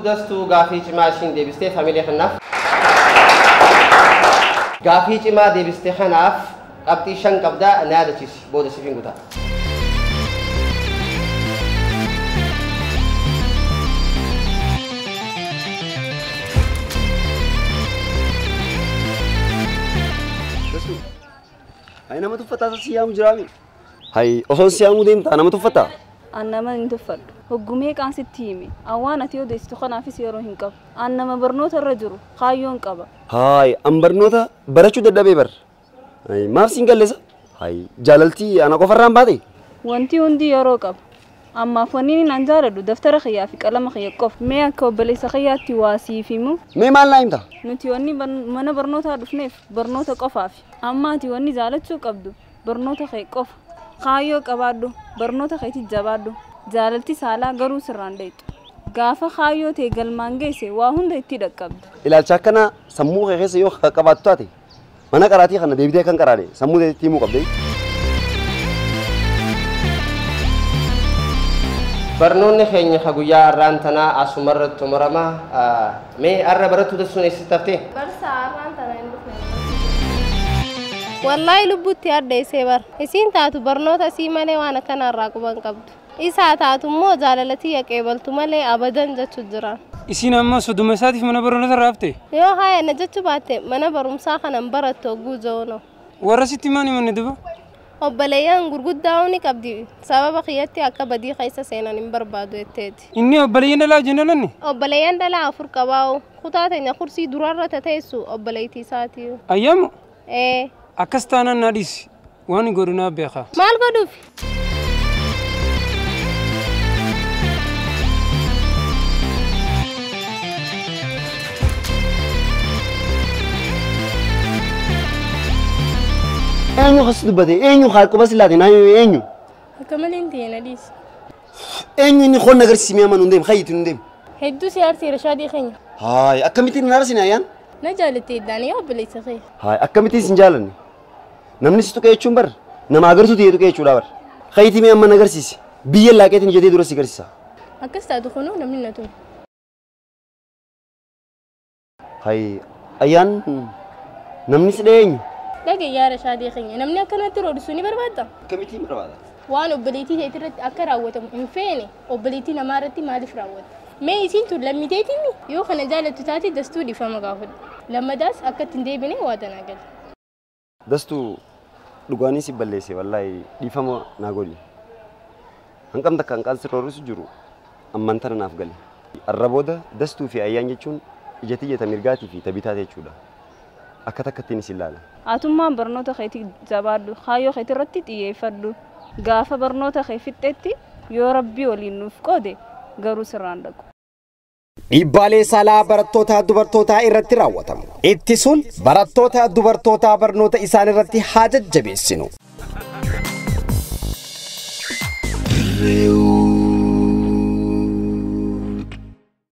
Dastuu gaafii cimaa ishiin deebistee familii kanaaf. Gaafii cimaa deebistee kanaaf qabxii 5 qabdaa na yaadachiisi booda siif hin gutaa. Dastuu. Hayi nama tuffataa si yaamu jiraami. Hayi osoon si yaamuu deemtaa nama tuffataa? An nama hin tuffadhu. Hoggumee qaan sitti hime. An waan ati odeessitu kanaafis yeroo hin qabu. An nama barnoota irra jiru kaayyoon qaba. Hayi an barnoota barachuu dadhabee bar. Hayi maaf siin galleessa? Hayi jaalaltii ana qofarraan baate? Wanti hundi yeroo qaba. Ammaaf wanni inni an jaaladhu daftara kiyyaa fi qalama kiyya qofa. Mee akka obboleessa kiyyaatti waa siif himu. Mee maal naa himta? Nuti wanni mana barnootaa dhufneef barnoota qofaafi. Amma ati wanni jaalachuu qabdu barnoota kee qofa. Kaayyoo qabaadhu barnoota keetti jabaadhu. Jaalalti saalaa garuu sirraan dheettu. Gaafa kaayyoo ta'e galmaan geesse waa hunda itti dhaqqabdu. Ilaalcha akkanaa sammuu kee keessa yoo qabaattu taate mana qaraatii kana deebitee kan qaraane sammuu keetti himuu qabdee. Barnoonni keenya ka guyyaa har'aan tanaa asumarratti xumurama. Mee har'a barattuu Dastuun eessatti haftee? Barsaa har'aan tana hin dhufne. Wallaahi lubbutti addeessee bar. Isiin taatu barnoota sii malee waan akkana irraa quban qabdu. Isaa taatu immoo jaalalatii yaqeebaltu malee abadan jechuu jira. Isiin amma sodoma isaatiif mana barnoota irraa hafte? Yoo haaya na jechuu baatte mana barumsaa kanan barattu hogguu joono. Warra sitti maan himanne duba? Obboleeyyan gurguddaa ni qabdi. Sababa kiyyatti akka badii keessa seenan hin barbaadu jetteeti. Inni obboleeyyan dhalaa wajjin dhalanne? Obboleeyyan dhalaa 4 qabaa'u. Kutaa teenya kursii duraarra tateessu obboleettii isaati. Ayyamu? Ee. Akkas taanaan na dhiisi. Waan godhu naa beeka. Maal godhuuf? Eenyu kas dubbate? Eenyu haa quba silaate? Naa eenyu? Akka malee hin ta'e na dhiisi. Eenyu inni qoon agarsiisi mi'a mana hundeem hayyitu hundeem? Hedduu si aarsee Rashaadii keenya. Hayi akkamittiin hin aarsine ayyaan? Na jaalattee iddaan yaa obboleessa kee. Hayi akkamittiin sin jaalanne? Namni si tuqee jechuun bar nama agartuu ta'e tuqee jechuudha bar. Hayyitii mi'a mana agarsiisi. Biyya laaqeetiin jedhee dura si agarsiisa. Akkas taatu kunuu namni na tume. Hayi ayyaan namni si dha'e eenyu? Dhaga'i yaa Rashaadii keenya namni akkanatti roodisuu ni barbaadda? Akkamittiin barbaada? Waan obboleettii teetii irratti akka raawwatamu hin feene obboleettii namaa irratti maaliif raawwatta? Mee isiin tun lammiteetiin yoo kana jaalattu taate Dastuu dhiifama gaafadhu. Lammadaas akka ittiin deebine waa tanaa gala. Dastuu dhugaanis si balleesse wallaahi dhiifama naa godhi. Hanqam takka hanqaan si roorrisu jiru ammaan tana naaf gale. Arra booda Dastuu fi ayyaan jechuun ija tiyyata mirgaatii fi tabitaa jechuudha. Akka takkattiin isin ilaala. Atummaan barnoota keetii jabaadhu kaayyoo keetii irratti xiyyeeffadhu. Gaafa barnoota kee fixxetti yoo rabbii waliin nuuf qoode garuu sirraan dhaqu. Dhiibbaalee saalaa barattoota dubartootaa irratti raawwatamu. Ittisuun barattoota dubartootaa barnoota isaan irratti haa jajjabeessinu.